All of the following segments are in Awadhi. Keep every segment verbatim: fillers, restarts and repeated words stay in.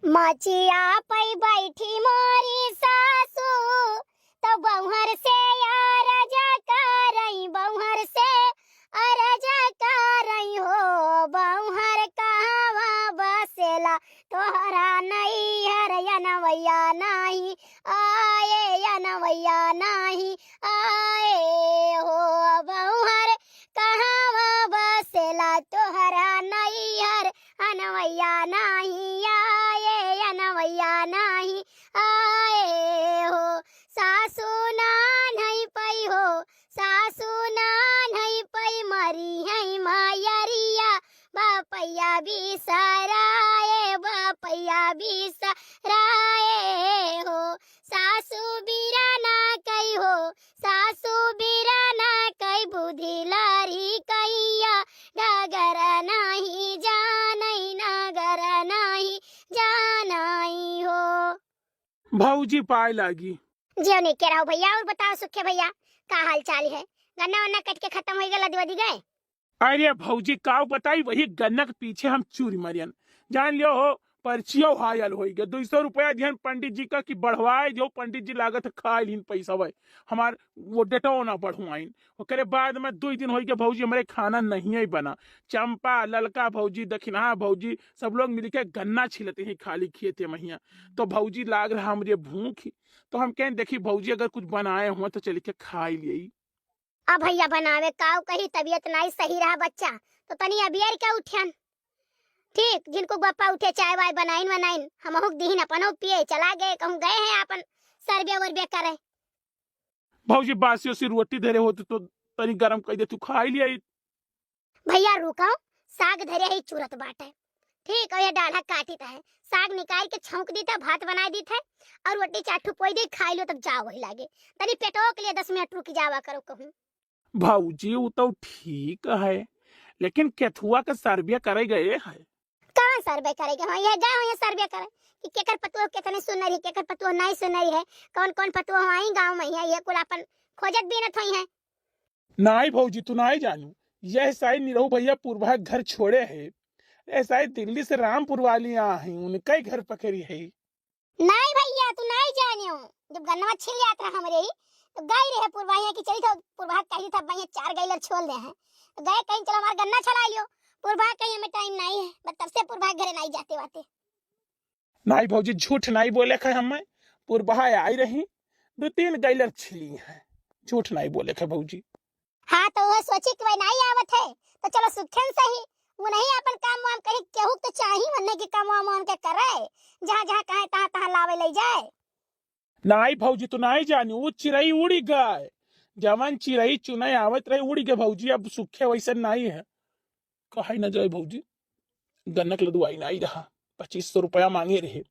मचिया पै बैठी मोरी सासू, तो बउहर से अरज करई, बउहर से अरज करई हो, बउहर कहवा बसेला तोहरा नैहर, अनवैया नाही आए, अनवैया नाही आए हो, बउहर कहवा बसेला तोहरा नैहर, अनवैया नाही आए, अनवैया नाही आए हो। सासू ना नहीं पई हो, सासू ना नहीं पई, मरिहैं मयरिया, बपैया बिसराए, बपैया बिसराए हो। सासू बिरना कई हो, सासू बिरना कई, बुद्धि लरिकैया, डगर नाही जानै, नगर नाही जानै हो। भौजी पाए लागी। जियो नीके रहो भैया। और बताओ सुखे भैया, का हाल चाल है? गन्ना वन्ना कट के खतम होइ गए, लदि वदि गए? अरे भौजी, का बताई, वही गन्ना के पीछे हम चूर मरियन। जान लियो हो, पर्चियो हायल होइ गए। दुइ सौ रुपया दिहन पंडित जी का कि बढ़वाए दियो, पंडित जी लागत है खाए लीन पैसा वै। हमार वो डेटो ना बढ़वाइन। ओकरे बाद में दुइ दिन होइ गए भौजी, हमरे खाना नहीं है बना। चंपा, ललका भौजी, दखिनहा भौजी, सब लोग मिलके गन्ना छिलते हैं खाली खेते में हियाँ। तो भौजी लाग रहा हमरे भूख ही। तो हम कहें, देखी भौजी, अगर कुछ बनाए हुआ तो चल के खाई लिये। अब भैया बनावे काऊ कही, तबीयत नाई सही रहा बच्चा, तो तनी अबियर के उठियन। ठीक, जिनको बप्पा उठे चाय वाय बनाइन वनाइन, हमहू के दिहिन, अपनो पिए चला गए, कहूँ गए हैं आपन सरबे वरबे करे। भौजी बासी ओसी रोटी धरे होत तो तनी गरम कइ दे, तू खाई लिया। भैया रुको, साग धरे ही चुरत बाटे। ठीक, और ये डाढ़ा काटित है, साग निकाल के छौंक दीत है, भात बनाए दीत है, और रोटी चार ठो पोई दे, खाई लो तब जाओ वही लागे। तनी पेटो के लिए दस मिनट रुक जावा करो कहूँ। भौजी, वो तो ठीक है, लेकिन केथुआ के सर्वे करे गए है। कौन सर्वे करे गए? हाँ, ये गए हो ये सर्वे करे कि केकर पतुआ कितने सुनरी, केकर पतुआ नहीं सुनरी है, कौन कौन पतुआ आई गाँव में है, ये कुल अपन खोजत बीनत होई है। नाई भौजी, तू नाई जानू, यह साई निरहू भैया पुरबहा घर छोड़े है, यह साई दिल्ली से रामपुर वाली आ हैं, उनके घर पकड़ी है। नाई भैया, तू नाई जानियो, जब गन्नवा छिल जात रहा हमरे ही, तो गई रहे पुरबहिया कि चली तो पुरबहा कही था, भैया चार गैलर छोल दे हैं, तो गए कहीं चलो हमार गन्ना छला लियो। पुरबहा कही हमें टाइम नाई है, बस तब से पुरबहा घरे नाई जाते वाते। नाई भौजी, झूठ नाई बोले खे हमें, पुरबहा आई रही, दो तीन गैलर छिली हैं, झूठ नाई बोले खे भौजी। हाँ, तो वह सोची कि वह नाई आवत है, तो चलो सुखेन सही, वो नहीं अपन काम वाम कहीं, केहू तो चाही वन्ने के काम वाम उनके करे, जहाँ जहाँ कहे तहाँ तहाँ लावे ले जाए। नाई भौजी, तू नाई जानी, वो चिरई उड़ी गए, जवन चिरई चुने आवत रहे उड़ी गए भौजी, अब सुखे वैसे नाई है। कहे न जाए भौजी, गन्ना के लदुआई नाई रहा, पच्चीस सौ रुपया मांगे रहे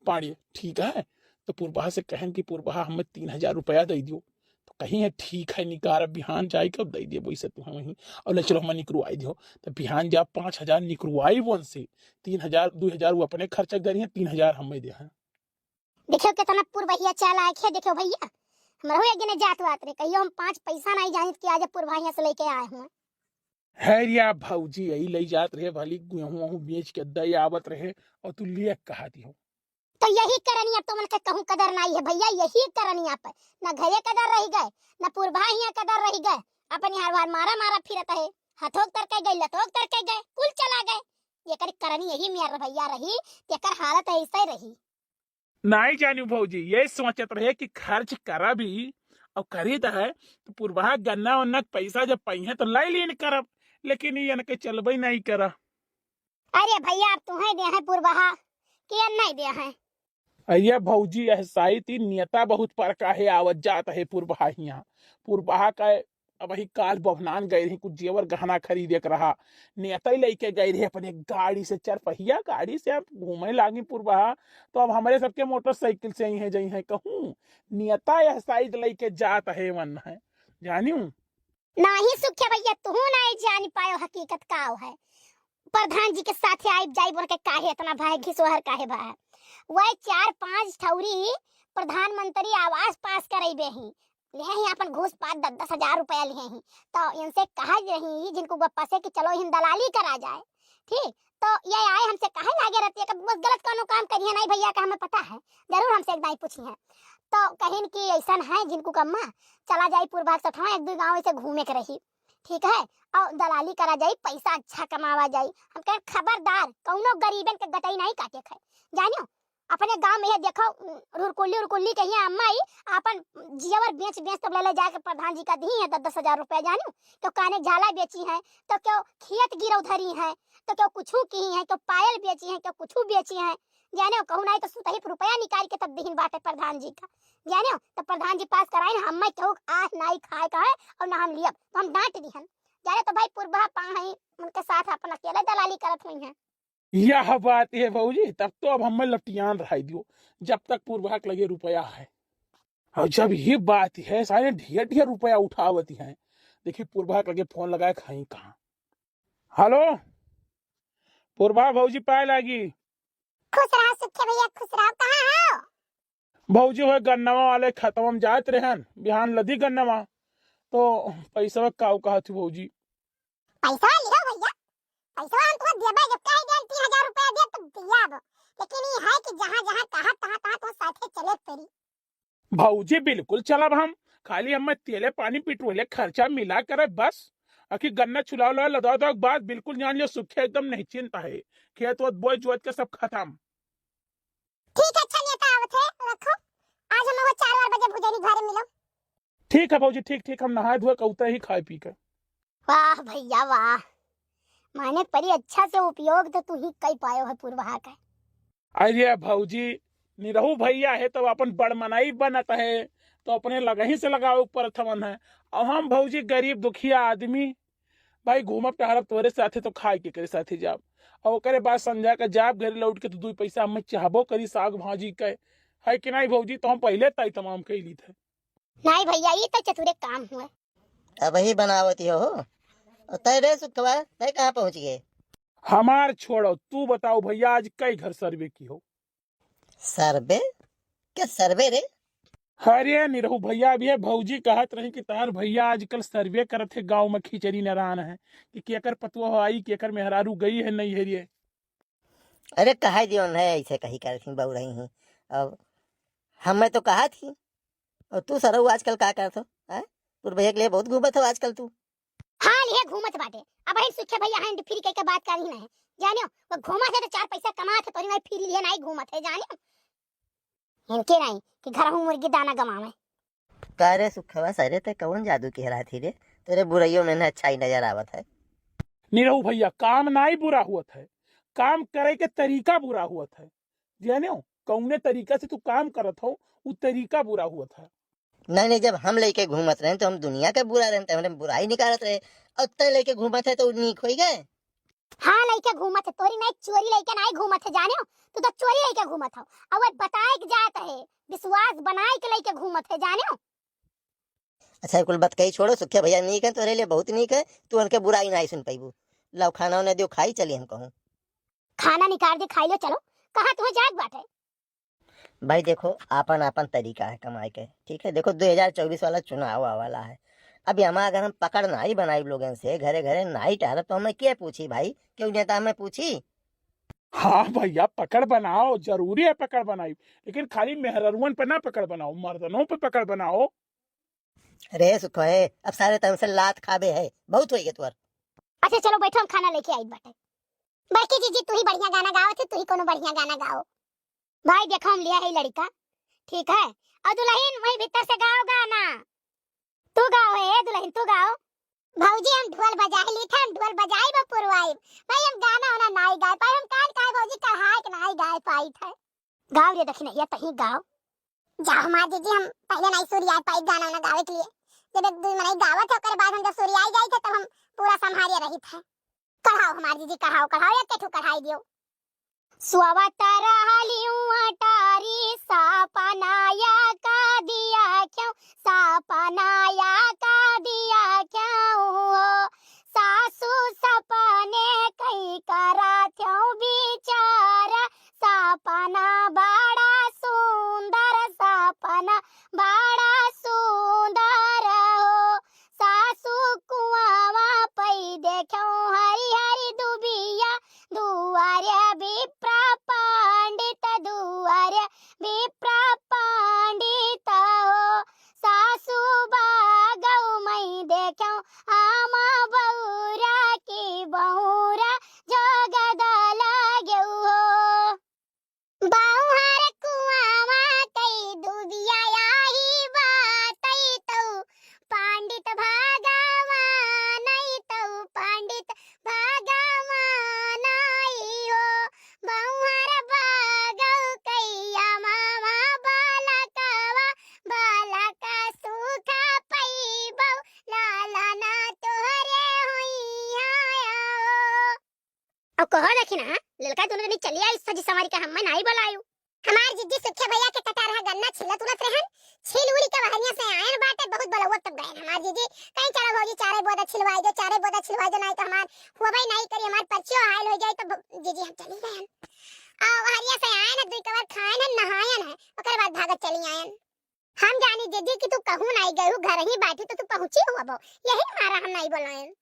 पाड़े, ठीक है, तो पुरबहा से कहन कि पुरबहा हमें तीन हजार रुपया दे दियो, तो कही है ठीक है, निकार बिहान जाए के दे दिए वैसे तू वहीं, और ले चलो हमें निकरवाई दियो, तो बिहान जा पाँच हजार निकरवाई वन से, तीन हजार, दो हजार वो अपने खर्चा करी है, तीन हजार हमें दे हैं। देखियो कितना पुरबहिया चालाक है, देखियो भैया, हमरो एक दिन जात वात रहे, कहियो हम पाँच पैसा नहीं जानित कि आज पुरबहिया से लेके आए हुए। है रिया भौजी, यही ले जात रहे, भली गेहूं वहूं बेच के दे आवत रहे, और तू लिए कहा दियो। तो यही करनिया तुमन के कहूँ कदर नहीं है भैया, यही करनिया पे ना घरे कदर रह गए, ना पुरबहिया कदर रह गए, अपने हर बार मारा मारा फिरत है, हथोक तर के गए, लथोक तर के गए, कुल चला गए। ये कर करनी यही मेरा भैया रही, तेकर हालत ऐसे रही। नाई जानू भौजी, ये सोचत रहे कि खर्च करब ही और खरीद है, तो पुरबहा गन्ना उन्ना के पैसा जब पइहे तो लै लीन करब, लेकिन ये इनके चलबे नहीं करा। अरे भैया, अब तुहें दे हैं पुरबहा कि ये नहीं दे हैं? अरे भौजी, यह साइत ही नेता बहुत परका है, आवत जात है पुरबहा हियाँ। पुरबहा का अब वही काल बभनान गए रही, कुछ जेवर गहना खरीदे के रहा, नेता ही लेके गए रहे अपने गाड़ी से, चार पहिया गाड़ी से। अब घूमे लागी पुरबहा, तो अब हमरे सबके मोटरसाइकिल से ही है, जई है कहूँ। नेता यह साइत लेके जात है वन है, जानियो। नाही सुखे भैया, तू नहीं जान पायो हकीकत का है। प्रधान जी के साथे आइब जाइब उनके काहे इतना भय, घिसोहर काहे भय? वह चार पांच ठौरी प्रधानमंत्री आवास पास करैबे ही, लिहे ही अपन घूस पात दस दस हजार रुपया लिहे ही। तो इनसे कहा रही जिनको गप्पा से कि चलो इन दलाली करा जाए, ठीक, तो ये आए हमसे काहे लागे रहती है, कब बस गलत कौनो काम करी है? नहीं भैया का हमें पता है, जरूर हमसे एक दाई पूछी है। तो कहिन कि ऐसन है झिनकू कम्मा, चला जाई पुरबहा के सथवा एक दो गाँव ऐसे घूमे के रही, ठीक है, और दलाली करा जाई, पैसा अच्छा कमावा जाई। हम कहे खबरदार, कौनो गरीबन के गटई नहीं काटे खाए, जानियो। अपने गांव में ये देखो, उम, रुरकुल्ली उरकुल्ली के हियां अम्मा ई आपन जियवर बेच बेच तब ले ले जाके प्रधान जी का दी है दस दस हजार रुपया, जानियो। क्यों काने झाला बेची है, तो क्यों खेत गिरौ धरी है, तो क्यों कुछू की है, क्यों पायल बेची है, क्यों कुछू बेची है, जानियो। कहूँ नहीं तो सुतही पे रुपया निकाल के तब दीन बाटे प्रधान जी का, जानियो। तब प्रधान जी पास कराइन, हमें क्यों आह नाई खाए का है और ना हम लियब, तो हम डांट दिहन, जाने तो भाई पुरबहा पा है, उनके साथ अपन अकेले दलाली करत हुई हैं। यह बात है भौजी, तब तो अब हमें लटियान रहाई दियो, जब तक पुरबहा के लगे रुपया है। और जब ये बात है, सारे ढेर ढेर रुपया उठावती हैं। देखी पुरबहा के लगे फोन लगाए खाई कहाँ। हेलो, पुरबहा भौजी पाए लागी। खुश रहो सुखे भैया, खुश रहो। कहाँ हो? भौजी, वह गन्नवा वाले खतवा में जात रहन, बिहान लदी गन्नवा, तो पैसवा काऊ कहत हूँ भौजी। पैसा लिहो भैया, पैसा हम तुमको देबे, जब कहे देन तीन हजार रुपया दे तो दियाब, लेकिन ये है कि जहाँ जहाँ कहा तहाँ तहाँ तुम साथे चले पड़ी। भौजी, बिल्कुल चलब हम, खाली हमें तेले पानी पेट्रोले खर्चा मिला करे बस। अखी गन्ना चुला उला लदा दो के बाद बिल्कुल जान लियो सुखे एकदम निश्चिंत है, खेत वोत बोए जोत के सब खत्म। ठीक है, अच्छा नेता आवत है, रखो। आज हम वो चार बार बजे भुजैनी घरे मिलो। ठीक है भौजी, ठीक, ठीक, हम नहाए धोए के उतरे ही खाए पी के। वाह भैया वाह, माने परी अच्छा से उपयोग तो तू ही कई पायो है पुरबहा का। अरे भौजी, निरहू भैया है तो अपन बड़ मनई बनत है, तो अपने लगही से लगावे के परत हवन है। और हम भौजी गरीब दुखिया आदमी, भाई घूमब टहरब तोरे साथे तो खाए के करे साथे जाब, और ओकरे बाद संझा के जाब घरे लौट के तो दुई पैसा हमें चाहबो करी साग भाजी के, है कि नहीं भौजी? तो हम पहले तय तमाम कैली थे। नहीं भैया, ई तो चतुरे काम हुए। अबही बनावत ही हो। और तय रे सुखवा, तय कहाँ पहुँच गए? हमार छोड़ो, तू बताओ भैया, आज कई घर सर्वे की हो? सर्वे? क्या सर्वे रे? अरे निरहू भैया, अभी ये भौजी कहत रही कि तहार भैया आजकल सर्वे करत है, गाँव में खिचड़ी नरान है कि केकर पतोह आई, केकर मेहरारू गई है नहीं है रे। अरे कहा दियो न है, ऐसे कही करत ही, बउरही ही। अब हमें तो कहा थी, और तू सरऊ आजकल का करत हो, हैं? तोर भैया के लिए बहुत घूमत हो आजकल तू। हाँ, लिए घूमत बाटे। अबहिन सुखे भैया हैंड फ्री कह के बात करी नहीं, जानियो, वो घूमत है तो चार पैसा कमात है, तोरी नहीं फ्री लिए नहीं घूमत है, जानियो। इनके नहीं कि घर हूँ मुर्गी दाना गमावे। का रे सुखवा, सरे ते कौन जादू के रहा थी रे? तेरे बुराइयों में ना अच्छाई नजर आवत है। निरहू भैया, काम नाई बुरा हुअत है, काम करे के तरीका बुरा हुअत है। जानियो, कौने तरीका से तू काम करत हो, उ तरीका बुरा हुअत है। नहीं, नहीं, जब हम लइके घूमत रहेन, तो हम दुनिया के बुरा रहेन, तो हमरे बुराई निकालत रहे। और तय लइके घूमत है, तो उ नीक होई गए। हाँ, लइके घूमत है, तोरी नहीं चोरी लइके नहीं घूमत है, जानियो, तू तो चोरी लइके घूमत हो। और वो बताए के जात है, विश्वास बनाए के लइके घूमत है, जानियो। अच्छा, कुल बतकही छोड़ो, सुखे भैया नीक है, तोरे लिए बहुत नीक है, तू उनके बुराई नहीं सुन पैबू। लाओ खाना उन्हें दियो, खाई चली हम कहूँ। खाना निकाल दे, खाई लो, चलो। कहाँ तुम्हें जाए के बाटे? भाई देखो, आपन आपन तरीका है कमाए के, ठीक है? देखो, दो हज़ार चउबीस वाला चुनाव आवे वाला है। अब एमा अगर हम पकड़ नाई बनाई लोगन से, घरे घरे नाई टहरब, तो हमें के पूछी भाई? केहू नेता हमें पूछी? हाँ भैया, पकड़ बनाओ, जरूरी है पकड़ बनाई, लेकिन खाली मेहररुअन पे ना पकड़ बनाओ, मर्दनों पे पकड़ बनाओ। अरे सुखो है, अब सारे तन से लात खाबे है, बहुत होई गए तोर। अच्छा चलो बैठो, हम खाना लेके आई बाटे। बड़की जीजी, तू ही बढ़िया गाना गावत है, तू ही कोनो बढ़िया गाना गाओ। भाई देखो, हम लिया है लड़का, ठीक है, और दुल्हन वही भीतर से गाओ गाना। तू गाओ, ए दुल्हन, तू गाओ। भौजी, हम ढोल बजाए ली थे, हम ढोल बजाई बा पुरवाई। भाई, हम गाना वाना नाई गाए पाई, हम काल काहे भौजी कढ़ाई के नाई गाए पाई थे। गाओ रे दखिनैया, तही गाओ। जा हमार जीजी, हम पहले नाई सुरियाए पाई गाना वाना गावे के लिए। जब एक दुई मनई गावत है, ओकरे बाद हम जब सुरियाई जाई थे, तब हम पूरा संभारिया रही थे। कढ़ाओ हमार जीजी, कढ़ाओ, कढ़ाओ, एक ठो कढ़ाई दियो। सोवत रहलिउ अटारी, सपनाया का दिया क्यों, सपनाया का दिया क्यों हो। सासू सपने कई करा थ्यों बिचारा, सपना बड़ा सुंदर, सपना बड़ा सुंदर हो। सासू कुआवा पई देख्यों हरी हरी दुबिया, दु ना, ललका दुनो जनी चली आई सजी संवारी का, हम्मे नाई बोलायू। हमार जीजी सुखे भैया के कटरहा गन्ना छिलत उलत रहन, छिल उल के बहरिया से आयन बाटे, बहुत बलौवत तब गयन। हमार जीजी कहीं चलो भौजी चारे बोदा छिलवाई दो, चारे बोदा छिलवाई दो, नाई तो हमार हुआ भाई नाई करी, हमार पर्चियो हायल हो जाई तो ब-, जीजी हम चली गयन। आ बहरिया से आयन, दुई कवर खायन है, नहायन है, ओकर बाद भागत चली आयन। हम जानी जीजी कि तू कहूँ नाई गयू, घर ही बैठी तो तू पहुँची हुआ बो, यही मारा हम नाई बोलायन।